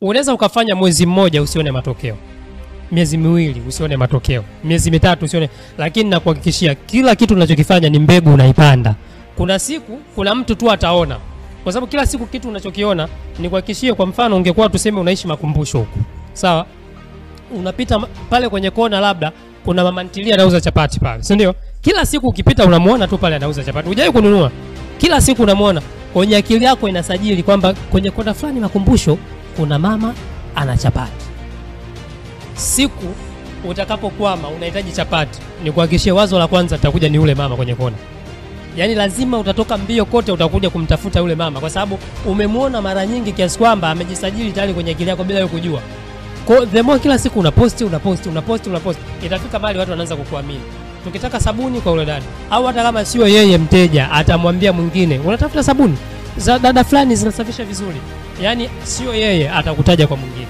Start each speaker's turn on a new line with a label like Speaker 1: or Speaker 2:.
Speaker 1: Unaweza ukafanya mwezi mmoja usione matokeo, miezi miwili usione matokeo, miezi mitatu usione, lakini nakuhakikishia kila kitu unachokifanya ni mbegu unaipanda. Kuna siku kuna mtu tu ataona, kwa sababu kila siku kitu unachokiona, nikuhakikishie. Kwa mfano, ungekuwa tuseme unaishi Makumbusho huko, sawa, unapita pale kwenye kona, labda kuna mama ntilia anauza chapati pale, si ndio? Kila siku ukipita unamuona tu pale anauza chapati, hujawahi kununua, kila siku unamuona. Kwenye akili yako inasajili kwamba kwenye kona fulani Makumbusho kuna mama ana chapati. Siku utakapokwama unahitaji chapati, nikuhakikishie wazo la kwanza litakuja ni yule mama kwenye kona. Yaani lazima utatoka mbio kote utakuja kumtafuta yule mama, kwa sababu umemuona mara nyingi kiasi kwamba amejisajili tayari kwenye akili yako bila wewe kujua. Kwa the more kila siku unaposti, unaposti, unaposti, unaposti, itafika mahali watu wanaanza kukuamini. Tukitaka sabuni kwa yule dada, au hata kama sio yeye mteja atamwambia mwingine, unatafuta sabuni za dada fulani zinasafisha vizuri. Yaani sio yeye, atakutaja kwa mwingine.